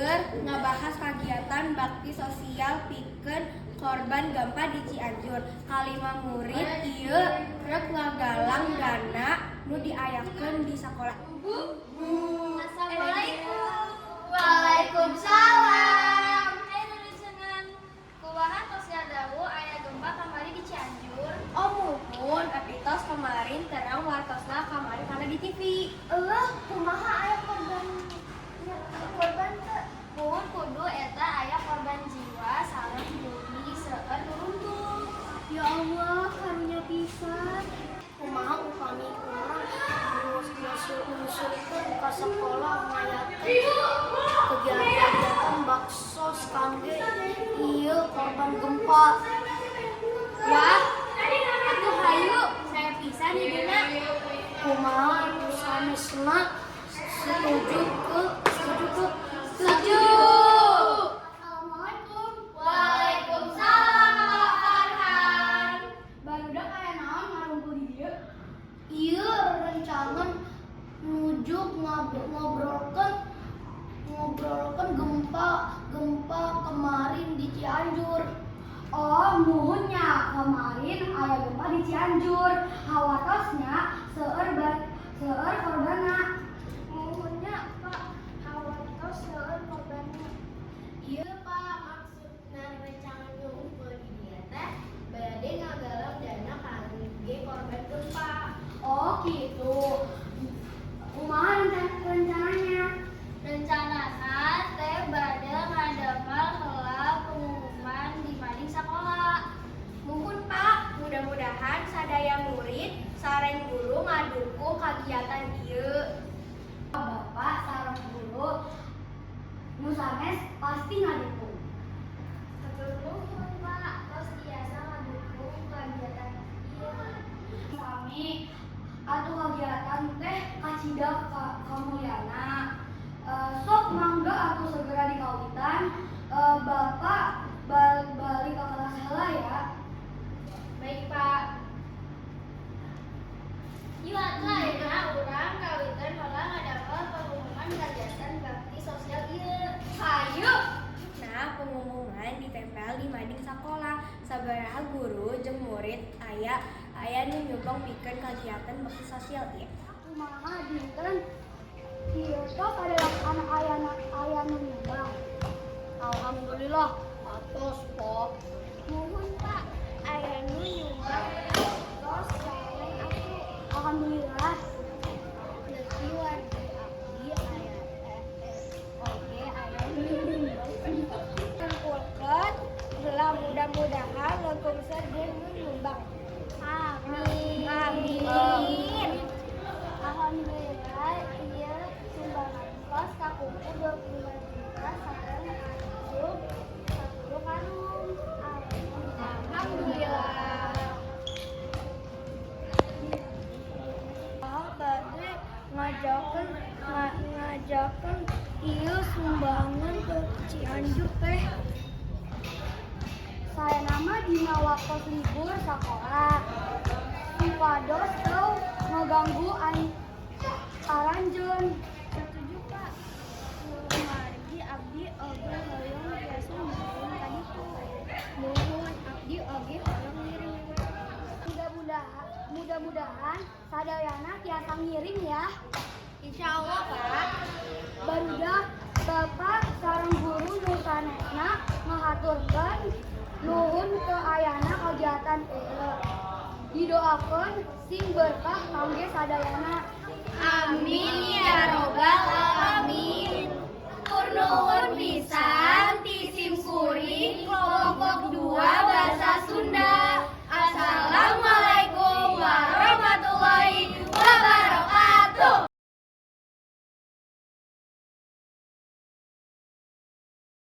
Keur ngabahas kagiatan bakti sosial pikeun korban gempa di Cianjur. Kalima murid ieu rek ngagalang dana nu diayakeun di sakola. Bu, Assalamualaikum. Waalaikumsalam. Hai, rerencangan. Kumaha, tos ngadangu aya gempa kamari di Cianjur? Oh, muhun, abi tos kemarin terang wartosna kamari kana di TV. Eueuh, kumaha, aya korban korban teu? Muhun, kudu eta aya korban jiwa sareng bumi seueur nu runtuh. Ya Allah, karunya pisan. Kumaha upami urang ngusulkeun ka sakola ngayakeun kegiatan baksos kangge ieu korban gempa? Wah, atuh hayu, sae pisan idena. Kumaha anu sanesna setuju ke setuju ke? Setuju. Assalamualaikum. Waalaikumsalam, Pak Farhan. Barudak, aya naon ngarumpul di dieu? Ieu rencangan nuju ngobrolkeun ngobrolkeun gempa gempa kemarin di Cianjur. Oh, muhun nya, kemarin aya gempa di Cianjur. Hawatosna seueur korbanna. Muhun nya, Pak, hawatos seueur korbanna. Iya, Pak, maksudna rencangan ngumpul di dieu teh bade ngagalang dana kangge korban gempa. Oh, gitu. Kumaha rencananya? Rencanana teh bade ngadamel heula pengumuman di mading sakola. Muhun, Pak, mudah-mudahan sadaya murid sareng guru ngadukung kagiatan ieu. Bapak sareng guru nu sanes pasti ngadukung. Hatur nuhun, Pak, tos tiasa ngadukung kagiatan ieu. Sami atuh, kagiatan teh kacida ka kamulyana. Sok mangga atuh segera dikawitan. Bapak balik ke kelas heula ya. Baik, Pak. Yuk atuh, ayeuna urang kawitan heula ngadamel pengumuman kagiatan bakti sosial ieu. Hayu. Nah, pengumuman ditempel di mading sakola. Sabaraha guru jeung murid aya aya nu nyumbang pikeun kagiatan bakti sosial ieu. Kumaha dinten ieu, tos ada anak aya aya nu nyumbang? Alhamdulillah atos, Pak. Muhun, Pak, aya nu nyumbang tos sareng aku. Alhamdulillah. Leuki wargi abdi aya oge aya nu nyumbang. Kumpulkeun heula, mudah-mudahan langkung seueur nu nyumbang. Amin. Amin. Alhamdulillah, ieu sumbangan tos kakumpul 25 juta sareng asup 10 karung. Alhamdulillah. Ah, bade ngajakeun ieu sumbangan ke Cianjur teh. Saena mah dina waktu libur sekolah supados teu ngaganggu aranjeun. Setuju, Pak. Kumargi abdi oge hoyong tiasa ngirim ka ditu. Muhun, abdi oge hoyong ngirim. Mudah-mudahan sadayana tiasa ngirim ya. Insya Allah, Pak. Barudak, Bapak sareng guru nu sanesna ngahaturkeun nuhun ke ayana kagiatan ieu. Didoakeun sing berkah kangge sadayana. Amin ya robbal alamin. Purno.